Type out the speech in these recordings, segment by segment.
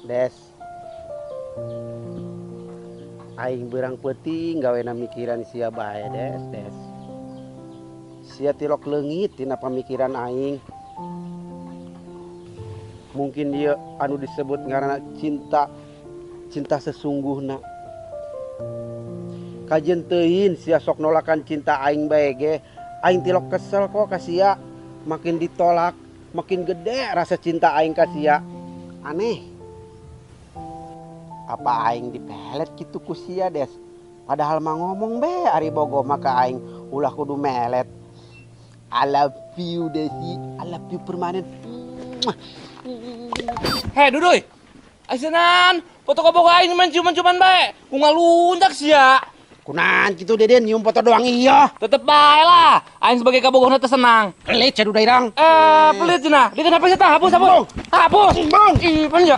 Des. Aing berang peuting gawena mikiran sia bae, Des, Des. Sia tilok leungit tina pamikiran aing. Mungkin dia anu disebut ngaranna cinta, cinta sesungguhna. Kajen teuing sia sok nolakan cinta aing bae ge. Aing tilok kesel kok ka sia. Makin ditolak, makin gede rasa cinta aing ka sia. Aneh. Apa aing dipelet kitu ku sia, Des? Padahal mah ngomong be ari bogo mah ka aing ulah kudu melet. I love you, Desi. I love you permanen. Hei, Duduy. Aisenan, foto kabogoh aing main ciuman-ciuman bae. Ku ngalunjak sia. Kunaon kitu Deden nyium foto doang iya. Tetep bae lah. Aing sebagai kabogohna teh senang. Pelit sia Duda irang. Pelit cenah. Dia kenapa sih tah? Hapus, hapus. Hapus. Bang. Ih, pan ya.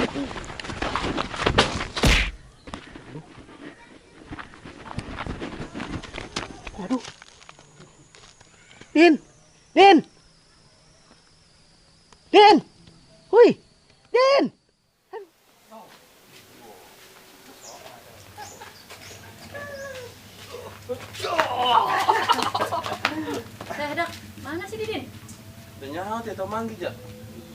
Aduh. Din. Din. Din. Hui. Din. Teh, Dak, mana sih Didin? Tanya teh tau manggi ja.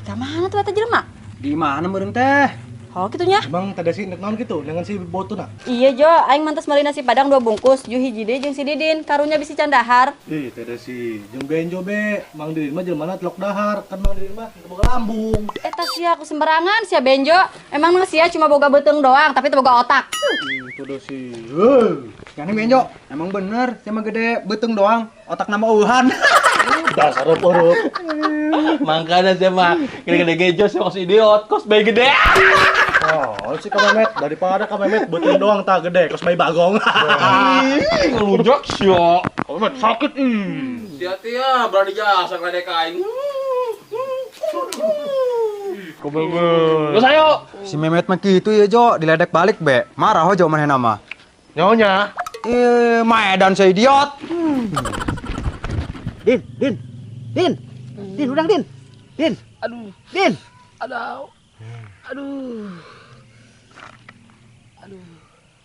Ka mana tuh eta jelema? Di mana meureun teh? Oh kitunya. Emang tadi sih nek naon kitu dengan si botuna? Iya Jo, aing mantas meuli nasi padang 2 bungkus, ju hiji deui jeung si Didin, karunya bisi can dahar. Ih, teh si jeung benjo be, Mang Didin mah jelema telok dahar, kan Mang Didin mah teu boga lambung. Eta sia aku sembarangan sia benjo. Emang mah sia cuma boga beuteung doang, tapi teu boga otak. Ih, teh si. Heuh. Jane benjo, emang bener sia mah gede beuteung doang, otak nama eueuhan. Dasar eueuh. Mangkana sia mah gede-gede gejo sia kos idiot, kos bae gede. Oh, si Kamemet daripada Kamemet beuteung doang tak gede kos bae bagong. Ih, ngelunjak sia. Kamemet sakit ih. Sia-sia berani jasa ngeledek aing. Kamemet. Terus ayo. Si Memet mah kitu ya Jo, diledek balik be. Marah ho Jo manehna mah. Nyonya. Ih, maedan si idiot. Din, Din. Din. Din, udang Din. Din. Aduh. Din. Aduh. Aduh. Aduh.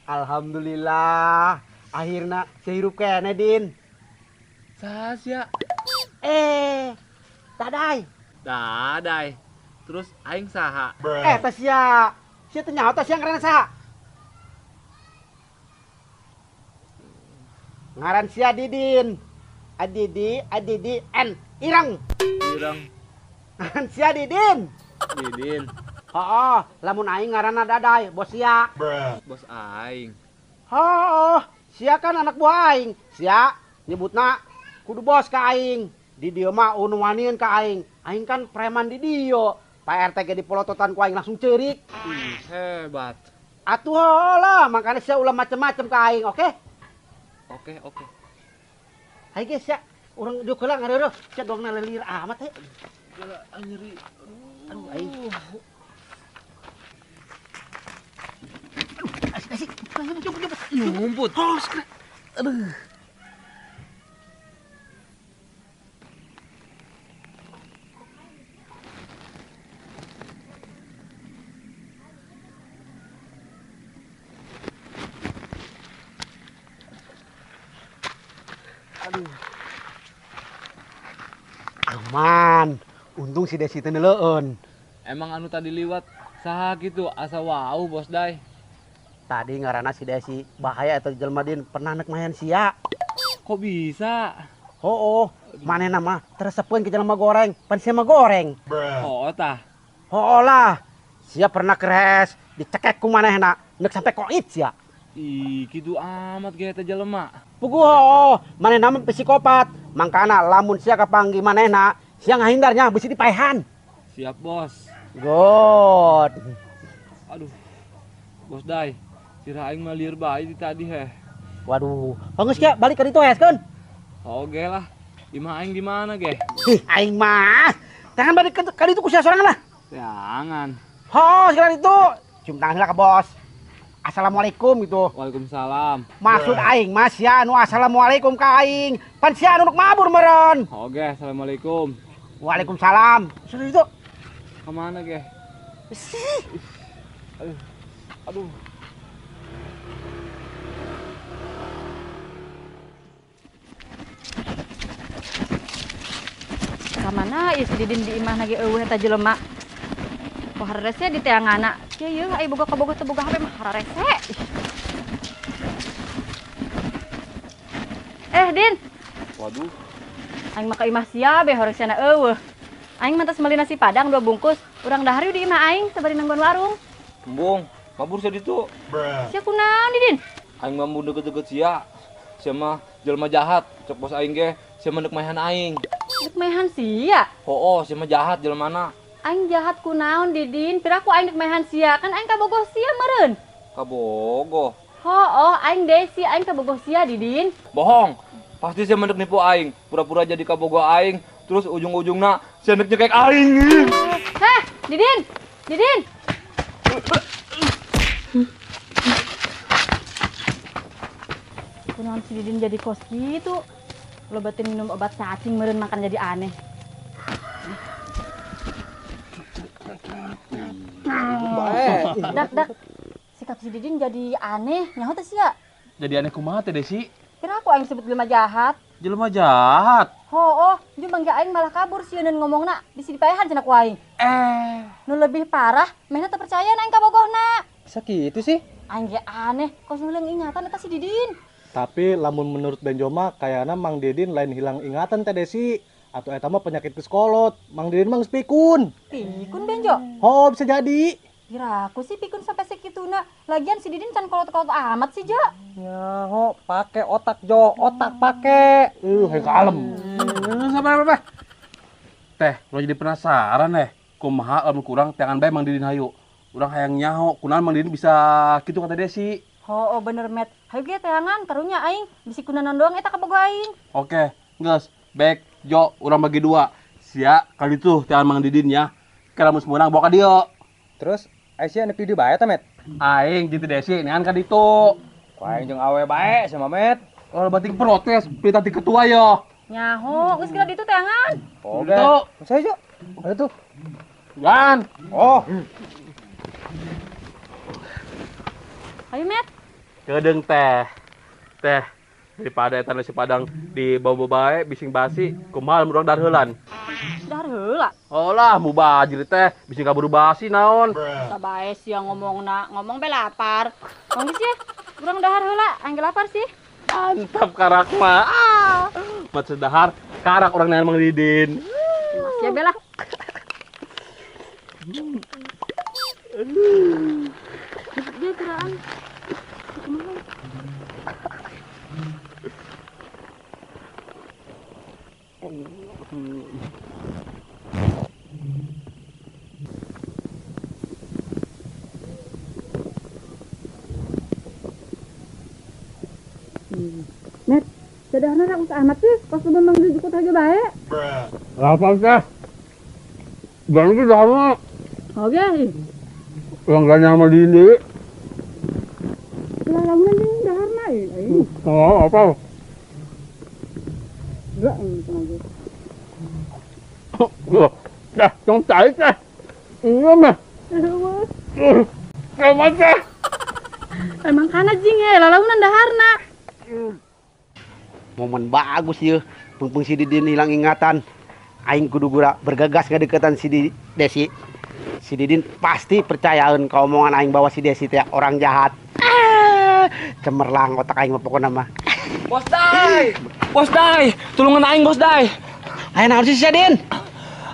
Alhamdulillah. Akhirna sehirup kene, Din. Saha sia? Dadai. Dadai. Terus aing saha? Teh sia. Sia teh nyaho teh sia ngaranna saha? Ngaran sia Didin. Adidi, Adidi, N, Ireng. Ireng. Ngaran sia Didin. Didin. Heeh, lamun aing ngaranna Dadai, bos sia. Bos aing. Heeh, sia kan anak buah aing. Sia nyebutna kudu bos ka aing. Di dieu mah unuwanieun ka aing. Aing kan preman di dieu. Pak RT ge dipolototan ku aing langsung ceurik. Ih, hebat. Atuh lah, makanya sia ulah macem-macem ka aing, oke? Oke, oke. Ayo guys ya, urang dieu heula ngareureuh. Sia doangna lelir amat heh. Gila, nyeri. Aduh, aing. Aduh, asik asik. Cukup, cukup. Ngumput. Oh, sekre. Aduh. Aduh. Aman. Untung si Desi teu neuleueun. Emang anu tadi liwat saha kitu asa wau bos Dai. Tadi ngaranna si Desi, bahaya eta jelema Din, pernah nek mayan sia. Kok bisa? Hooh, manehna mah teresepeun ke jelema goreng, pan sia mah goreng. Oh tah. Hooh lah. Sia pernah keres, dicekek ku manehna, nek sampai koit sia. Ih, kitu amat ge eta jelema. Puguh hooh, manehna mah psikopat. Mangkana lamun sia kapanggih manehna, sia ngahindarnya bisi dipaehan. Siap, Bos. God. Aduh. Bos Dai, sirah aing mah lieur bae di tadi heh. Waduh, geus sia balik ka ditu heskeun. Oge lah. Imah aing di mana ge? Ih, aing mah. Tangan balik ka ditu ku sia sorangan lah. Jangan. Ho, sekarang itu. Cium tangan heula ka bos. Assalamualaikum gitu. Waalaikumsalam. Maksud aing mah sia anu assalamualaikum ka aing. Pan sia anu mabur meureun. Oke, assalamualaikum. Waalaikumsalam. Sudah itu. Ka mana ge? Sih. Aduh. Aduh. Ka mana ieu si Didin di imah lagi eueuh eta jelema. Kok hararese di teangana. Kieu yeuh ai boga kabogoh teu boga HP mah hararese. Din. Waduh. Aing mah ka imah sia be horesena eueuh. Aing mah tos meuli nasi padang 2 bungkus. Urang dahar yeuh di imah aing sabari nangguan warung. Embung, mabur sia ditu. Sia kunaon Didin? Aing mah mun deket-deket sia. Sia mah jelema jahat, cek bos aing ge sia mah deuk maehan aing. Deuk maehan sia? Hooh, sia mah jahat jelemana. Aing jahat kunaon Didin? Piraku aing deuk maehan sia, kan aing kabogoh sia meureun. Kabogoh? Hooh, aing Desi, aing kabogoh sia Didin. Bohong. Pasti sia mah deuk nipu aing, pura-pura jadi kabogoh aing, terus ujung-ujungna sia deuk nyekek aing. Heh, Didin. Didin. Kunaon si Didin jadi kos gitu? Lobatin minum obat cacing meureun makan jadi aneh. Dak dak, sikap si Didin jadi aneh, nyaho teh sia. Jadi aneh kumaha teh Desi? Kira aku aing sebut jelema jahat. Jelema jahat? Hooh, jeung bangga aing malah kabur sieun ngomongna, bisi dipaehan cenah ku aing. Nu lebih parah, mehna teu percaya aing kabogohna. Bisa kitu sih? Aing ge aneh, kos nu hilang ingatan eta si Didin. Tapi lamun menurut Benjo mah kayakna Mang Didin lain hilang ingatan teh Desi. Atau eta mah penyakit psikolog. Mang Didin mah geus pikun. Pikun Benjo? Oh, bisa jadi. Kira aku sih pikun sampai segituna. Lagian si Didin can kolot-kolot amat sih, Jo. Nyaho, pake otak, Jo. Otak pake. Hei kalem. Sabar, sabar. Teh, lo jadi penasaran deh. Kumaha lamun kurang teangan bae Mang Didin hayu. Urang hayang nyaho, kunaon Mang Didin bisa kitu kata Desi. Oh, bener, Met. Hayu ge teangan karunya aing bisi kunaon doang eta kabogoh aing. Oke, geus. Baik, Jo, urang bagi dua. Sia kali tuh teangan Mang Didin ya. Kira mun semenang bawa ka dieu. Terus Aisyah nepi di bae ta, Met? Aing jeung Desi neangan ka ditu. Ku aing jeung awe bae sama Met. Kalau bating protes perintah ti ketua yo. Nyaho, geus kira ditu teangan. Oke. Saya Jo. Ayo tuh. Gan. Oh. Ayo, Met. Kedeung teh. Teh daripada eta nasi padang di bau bae bising basi kumaha urang dahar heulan. Dahar heula. Oh lah mubajir teh bising kaburu basi naon. Sabae sia ngomongna, ngomong be lapar. Mong geus ya, urang dahar heula, aing ge lapar sih. Mantap karak mah. Ah. Mat sedahar karak urang neangan Mang Didin. Mas ya be lah. Dia kiraan. Met, dadahna rakus amat sih, pas lu memang dijukut aja bae. Apa teh? Baru tuh sama. Oke. Yang gak sama Dindi. Lah lamunan jeung daharna ieu. Oh, apa? Enggak, ini aja. Loh, dah, dong tai teh. Iya mah. Selamat teh. Emang kana jing ya, lalaunan daharna. Momen bagus ya, pungpung si Didin hilang ingatan. Aing kudu gura bergegas ngedeketan si Desi. Si Didin pasti percayaeun ka omongan aing bahwa si Desi teh orang jahat. Ah, cemerlang otak aing mah pokona mah. Bos Dai, Bos Dai, tulungan aing Bos Dai. Aya naon sih sia Din?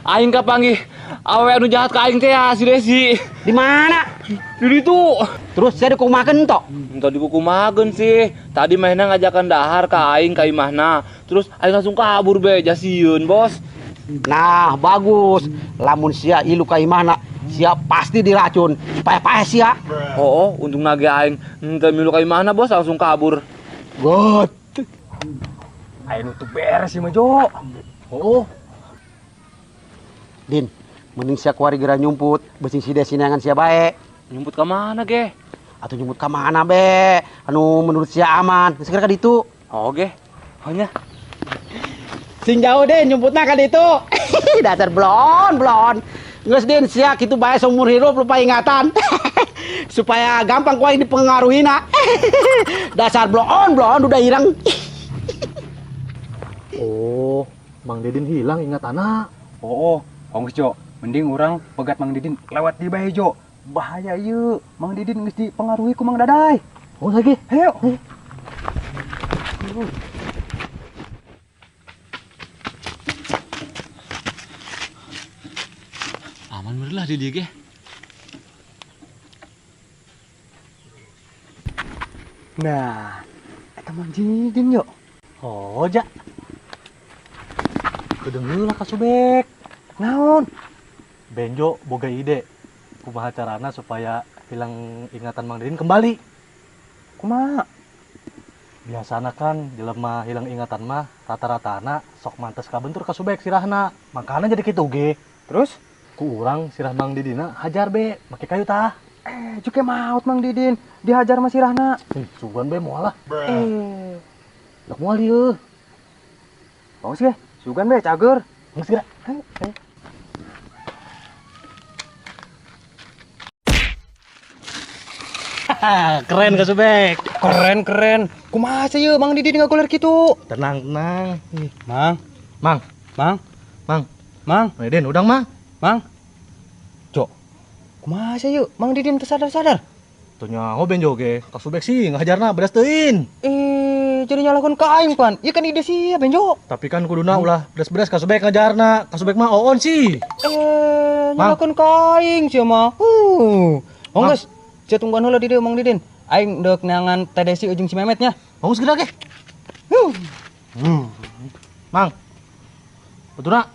Aing kapanggih awewe anu jahat ka aing teh ya, si Desi. Di mana? Di ditu. Terus sia dikumakeun tok? Entah dikukumakeun sih. Tadi mainna ngajakan dahar ka aing ka imahna. Terus aing langsung kabur be, jasieun, Bos. Nah, bagus. Lamun sia ilu ka imahna, sia pasti diracun. Paeh-paeh sia. Oh, untung nage aing henteu milu ka imahna, Bos, langsung kabur. God. Aing nu teu beres ieu mah, Jo. Oh. Din, mending sia kuari geura nyumput, beusi si Desi neangan sia bae. Nyumput ka mana ge? Atuh nyumput ka mana be? Anu menurut sia aman. Geus segera ka ditu. Oke. Oh nya. Sing jauh deh nyumputna ka ditu. Dasar blon. Geus Din sia kitu bae seumur hirup lupa ingatan. Supaya gampang ku aing dipengaruhina. Dasar blon udah hirang. Oh, Mang Didin hilang ingatana. Oh, geus Jo. Mending urang pegat Mang Didin lewat di bae Jo. Bahaya ieu, Mang Didin geus dipengaruhi ku Mang Daday. Oh, lagi. Hayo. Aman bener lah di dieu ge. Nah, eta Mang Didin yo. Oh, ja. Kedeung heula ka Subek. Naon? Benjo boga ide. Kumaha carana supaya hilang ingatan Mang Didin kembali? Kumaha? Biasana kan jelema hilang ingatan mah rata-ratana sok mantes kabentur ka Subek sirahna. Makana jadi kitu ge. Terus? Ku urang sirah Mang Didina hajar be make kayu tah. Juke maut Mang Didin dihajar mah sirahna. Sugan be moal lah. Lek moal ieu. Bagus ge. Sugan be cager. Geus geura. Keren ka Subek. Keren. Kumaha sih ieu Mang Didin ngagoler kitu? Tenang. Mang. Mang. Mang. Mang. Mang. Didin udang Mang. Mang. Jo. Kumaha sih ieu Mang Didin teu sadar-sadar? Teu nyaho Benjo ge. Ka Subek sih ngahajarna bedas teuing. Jadi nyalahkeun ka aing pan. Ieu kan ide sia Benjo. Tapi kan kuduna ulah bedas-bedas ka Subek ngajarna. Ka Subek mah oon sih. Nyalahkeun ka aing sia mah. Oh geus. Sia tungguan heula di dieu Mang Didin. Aing deuk neangan Teh Desi jeung si Memet nya. Mau segera ge. Mang. Betulna.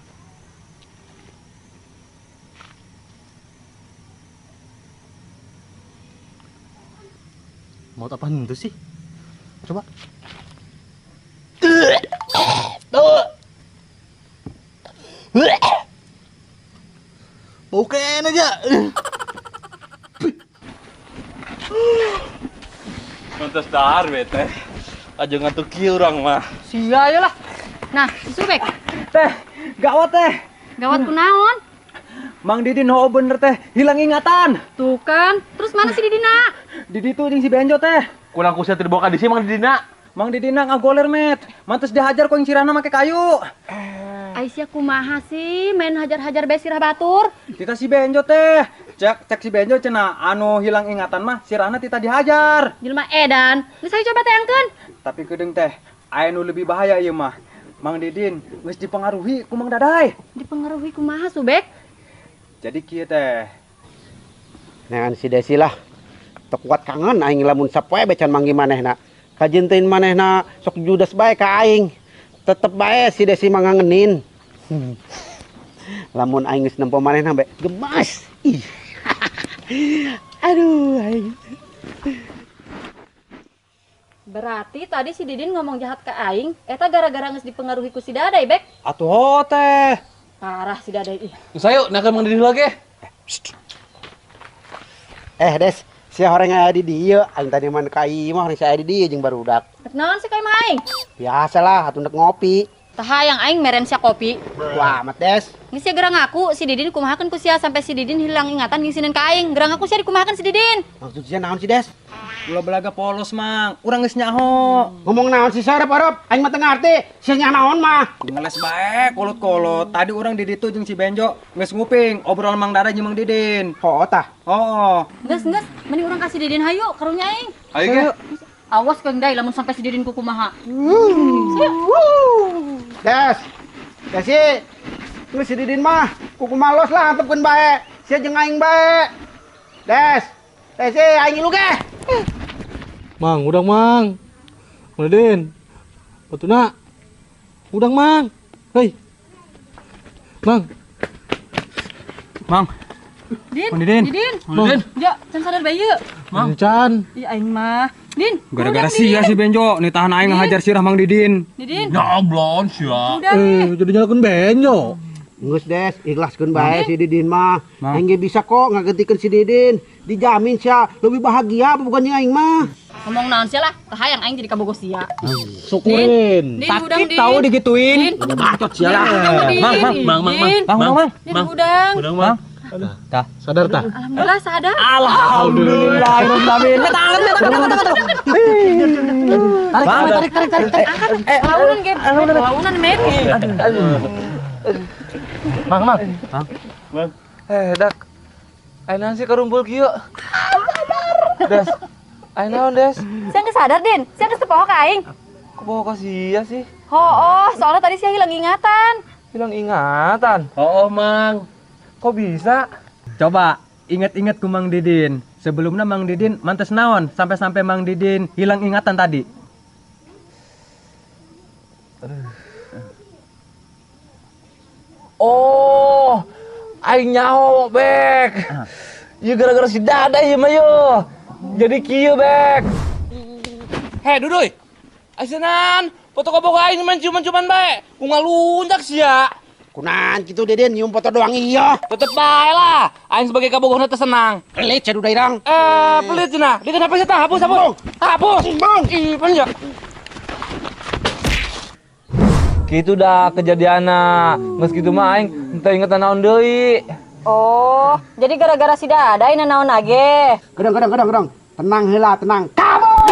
Mau apa itu sih? Coba. Bukan aja. Mantas dahar bete. Aja ngantuk kieu urang mah. Sia ya lah. Nah, Subek. Teh, gawat teh. Gawat kunaon? Mang Didin hoo bener teh, hilang ingatan. Tuh kan. Terus mana si Didina? Didi tuh jeung si Benjo teh. Kurang kusia teu dibawa ka disi Mang Didina. Mang Didina ngagoler met. Mantes dihajar ku sirahna make kayu. Aisyah kumaha sih main hajar-hajar bae sirah batur? Tita si Benjo teh. Cek si Benjo cenah anu hilang ingatan mah sirahna tita dihajar. Jelema edan. Geus hayu coba teangkeun. Tapi kedeung teh, aya nu lebih bahaya ieu mah. Mang Didin geus dipengaruhi ku Mang Daday. Dipengaruhi kumaha Subek? Jadi kieu teh. Neangan si Desi lah. Teu kuat kangen aing lamun sapoe be can manggih manehna. Kajinteun manehna sok judes bae ka aing. Tetep bae si Desi mangangenin. Lamun aing geus nempo manehna bae gemas. Ih. Aduh aing. Berarti tadi si Didin ngomong jahat ke aing, eta gara-gara geus dipengaruhi ku si Daday, Bek. Atuh teh. Parah si Daday ih. Geus ayo nakeun Mang Didin lagi. Des, si horeng aya di dieu, aing tadi mah ka imah horeng aya di dieu jeung barudak. Rek naon sih ka imah aing? Biasalah atuh nek ngopi. Tah hayang aing meren sia kopi. Wah, amat Des. Geus sia geura ngaku si Didin kumahakeun ku sia sampai si Didin hilang ingatan ngisineun ka aing. Geura ngaku sia dikumahakeun si Didin. Maksud sia naon sih, Des? Ulah belaga polos, Mang. Urang geus nyaho. Ngomong naon sih sarep-arep? Aing mah teu ngarti. Sia nya naon mah. Ngeles bae kolot-kolot. Tadi urang di ditu jeung si Benjo geus nguping obrolan Mang Dada jeung Mang Didin. Hoo tah. Hoo. Geus geus, mending urang ka si Didin hayu karunya aing. Hayu ge. Awas kang Dai lamun sampai si Didin kukumaha. Des. Desi. Geus si Didin mah kukumaha los lah antepkeun bae. Sia jeung aing bae. Des. Desi aing ngilu ge. Mang, udang Mang. Mang Didin. Batuna. Udang Mang. Hei. Mang. Mang. Din. Mang Didin. Didin. Mang Didin. Ya, can sadar bae ieu. Mang. Can. Ih aing mah. Din. Gara-gara sia si Benjo nih tahan aing ngahajar sirah Mang Didin. Didin. Nyablon sia. Udah nih. Jadi nyalakeun Benjo. Geus Des, ikhlaskeun bae si Didin mah. Aing ge bisa kok ngagentikeun si Didin. Dijamin sia lebih bahagia bukan jeung aing mah. Ngomong naon sia lah, tah hayang aing jadi kabogoh sia. Syukurin. Sakit tahu digituin. Bacot sia lah. Mang, mang, mang, mang, mang, Mang, mang, Din hudang. Hudang, mang. Tah, sadar tah. Alhamdulillah sadar. Alhamdulillah, alamin. Tangan, tangan, tangan, tangan. Tarik, tarik, tarik, tarik. Launan ge. Launan met. Mang, mang. Mang. Dak. Ayo naon sih karumpul kieu? Des. Ayo naon, Des? Sia geus sadar, Din. Sia geus teu poho ka aing. Kok poho ka sia sih? Hooh, soalnya tadi sia hilang ingatan. Hilang ingatan? Oh, Mang. Kok bisa? Coba ingat-ingat ku Mang Didin. Sebelumnya Mang Didin mantes naon sampai-sampai Mang Didin hilang ingatan tadi. Aduh. Oh, aing nyaho Bek. Ieu gara-gara si Dada ieu mah yo. Jadi kieu Bek. Hei Duduy. Asenan, foto kabogoh aing main ciuman-ciuman bae. Ku ngalunjak sia. Kunaon kitu Didin nyium foto doang iya. Tetep bae lah. Aing sebagai kabogohna teh senang. Pelit sia Duda irang. Pelit cenah. Dia kenapa sih tah? Hapus, hapus. Hapus. Bang. Ih, pan ya. Gitu dah kejadianna. Geus kitu mah aing henteu inget naon deui. Oh, jadi gara-gara si Dada ini naon age. Gedang, gedang, gedang, gedang. Tenang heula, tenang. Kabur.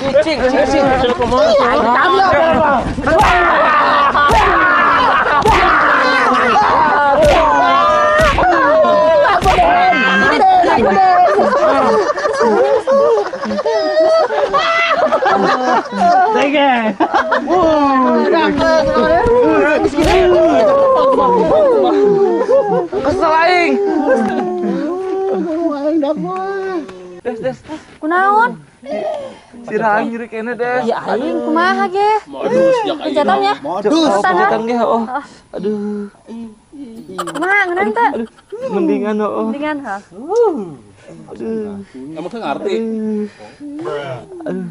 Cicing, cicing. Kesel aing. Des, des. Kunaon? Si aing nyeri kene, Des. Ya aing kumaha ge? Modus ya Pencetan ya? Modus. Pencetan ge, oh. Aduh. Kumaha ngeunan teh? Mendingan, oh. Mendingan, ha. Aduh. Kamu tuh ngerti. Aduh.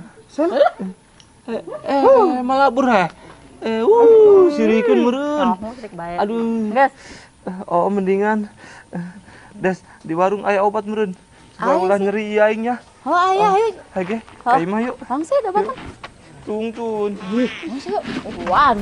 Malah bur he. Sirikeun meureun. Aduh. Geus. Oh, mendingan. Des, di warung aya obat meureun. Supaya ulah nyeri ieu aing nya. Oh, aya ayo. Hayu ge, ka imah yuk. Langsung obatna. Tungtun. Langsung yuk. Buruan.